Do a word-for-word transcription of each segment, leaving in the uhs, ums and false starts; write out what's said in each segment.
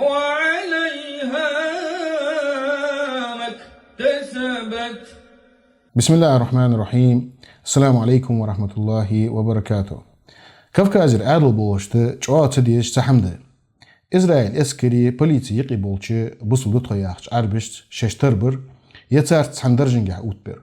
وعليها ما اكتسبت. بسم الله الرحمن الرحيم. السلام عليكم ورحمة الله وبركاته. Кавказера Ӏаьдала болхашта чӀоагӀа ца дезаш цхьа хӀама да. Израиль эскари полици юкъе болча бусалба да тхо яхача Ӏарбашца шоаш тарбар, е царца цхьан даржагахьа оттабар.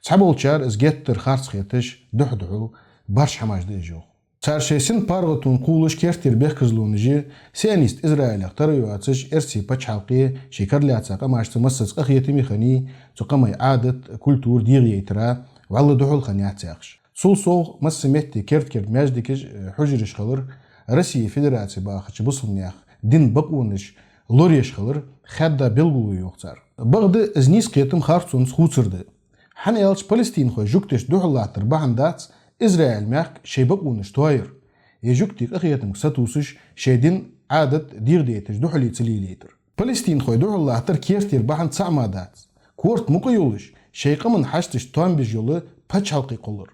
Цхьаболчар из геттара харц хеташ, духьа-духьал барш хӀамаш да уж йоах. Цар шоай син паргӀатонна кхувлаш керттера бехказлонаш я, сионист Израилах тара йоацаш, эрсий паччахьалкхе шоай кара лаьца къамашца массаза къахетаме хиннай, цу къамай Ӏадат, культура дегӀаяйтара вӀалла духьал хинна яц яхаш. Цул совгӀа, масса метте керда-керда маьждигаш, э, хьужараш хилар, Россе Федераце бахача бусалба наьха дина бакъонаш лораеш хилар хаьдда белгало я йоах цар. Бакъда, из нийса кхетам харцонца хувцар да. ХӀана аьлча, палестинхой жугташта духьал латтар бахьан дац Израиль-мехка шоай бакъонаш тоаяр, е жугтий къахетамга сатувсаш, шоай дин, Ӏадат дегӀадайташ духьале ца лелайтар. Палестинхой духьал латтар керттера бахьан цхьа хӀама дац. Корта мукъа йолаш, шоай къаман хьашташта тоам беш йола паччахьалкхе кхоллар,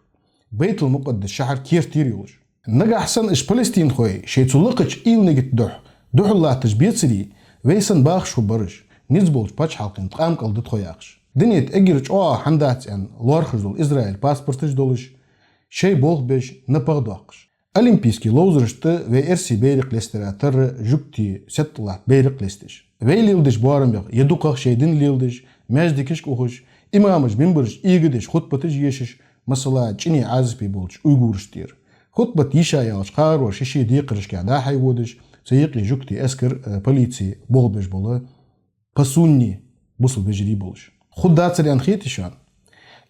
Байтул-Мукъаддас шахьар керттера йолаш. Нагахьа санна уж палестинхой шоай цу лакхача уйла-нигата духьа духьал латташ бецаре, вай санна бахаш хургбар уж, низ болча паччахьалкхен ткъаьм кӀал да тхо яхаш. Дунен тӀа эггара чӀоагӀа хӀама дац аьнна лоархӀаш дола Израиль паспорташ долаш, шоай болх беш, напагӀа доаккхаш. Олимпийски ловзарашта вай эрсий байракх лестара тара жугтий сетталатта байракх лесташ. Вай леладеча боарамех е дукхагӀа шоай дин леладеш, маьждигашка ухаш, имамаша минбарашта эгадеш хутбаташ ешаш, масала, чӀинеи Ӏазапеи болча уйгурашта тӀера. Хутбат еша ялча кхаро ший-ший декхарашка дӀа-хьа водаш, цу юкъе жугтий эскар, э, полици болх беш бола, по сунне бусалба вежарий болаш. Хургдацар аьнна хетий шоана?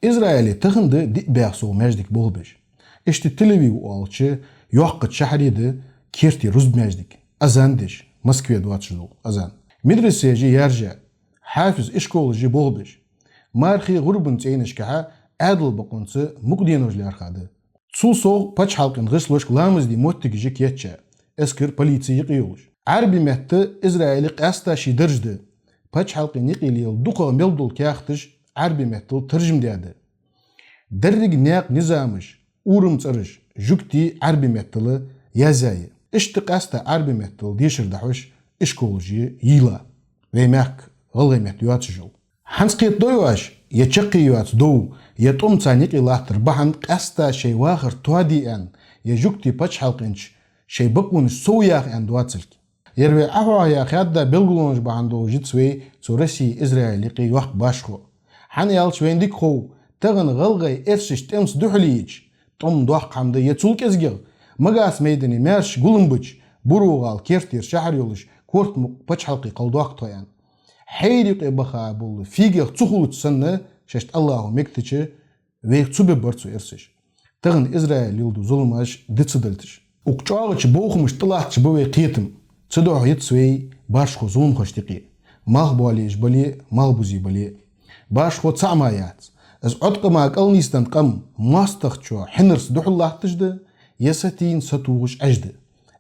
Израиле тахан да диъ бӀаь совгӀа маьждиг болх беш. Иштта Тель-Авив оалача йоккхача шахьаре да керттера рузба маьждиг, азан деш, Москве доацаш дола азан. Медресеш яьржа, хьафиз ишколаш болх беш. Мархий, гӀурбан цӀенашкахьа Ӏаьдала бокъонца мукъаденош лаьрхӀа да. Цул совгӀа паччахьалкхен гӀишлошка ламаз де моттигаш я кийчъяь, эскар, полици юкъе йолаш. Ӏарбий метта Израиле къаьстта ший дарж да. Паччахьалкхен юкъе лела дукхагӀа мел дола каьхаташ Ӏарбий меттала таржам даь да. Деррига наькъа низамаш, урам цӀераш жугтий Ӏарбий меттала язъяь я. Иштта къаьстта Ӏарбий меттала дешар дӀахьош ишколаш я йийла, вай мехка гӀалгӀай метта йоацаш йола. ХӀанз кхетадой оаш, е чаккхе йоаца дов, е тӀом царна юкъе латтар бахьан къаьстта шоай вахар тоаде аьнна, е жугтий паччахьалкхенча шоай бакъонаш совъяха аьнна доацилга? Ер вай Ӏохьоахаяь хаьдда белгалонаш бахьан долаш яц вай цу Россеи Израили юкъе йоккха башхо. ХӀана аьлча, вайна дика хов, тахан гӀалгӀай эрсашта тӀемца духьале йича, тӀом доккха хӀама да, е цул кӀезигагӀа, Магас майдане маьрша гулам бича, БурегӀала керттера шахьар йолаш, корта мукъа паччахьалкхе кхелдоаккх тхо аьнна. Хьайра юкъе баха бола фийгех ца хулача санна, шоашта АллахӀо мегийтача, вайх цу бе бар цу эрсаша. Тахан Израиле леладу зуламаш дицдалийташ. Укх чӀоагӀача бохамашта тӀалатташ ба вай кхетам. Цудухьа яц вай башхо зуламхошта юкъе, малхбоале уж бале, малхбузе бале. Башхо цхьа хӀама яц. Из Ӏоткъама кӀалнистан къам моастагӀчоа хьинарца духьал латташ да, е сатийна сатохаш Ӏеш да.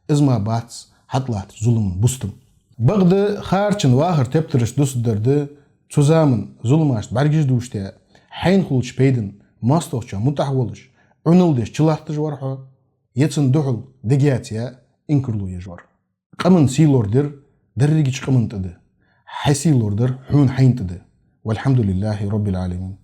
Из ма бац хьатӀалаттача зуламан бустам. Бакъда харачун вахара тептарашта дусаргдар да, цу заман зуламашта бӀаргаш дувш те, хьайна хулача пайдана моастагӀчоа мутӀахьа волаш, Ӏунал деш чулатташ вар хьо, е цунна духьал дег яц яь, инкарло еш вар. Къаман сий лорадар дерригача къаман тӀа да. Хьай сий лорадар хьона хьайна тӀа да. والحمد لله رب العالمين.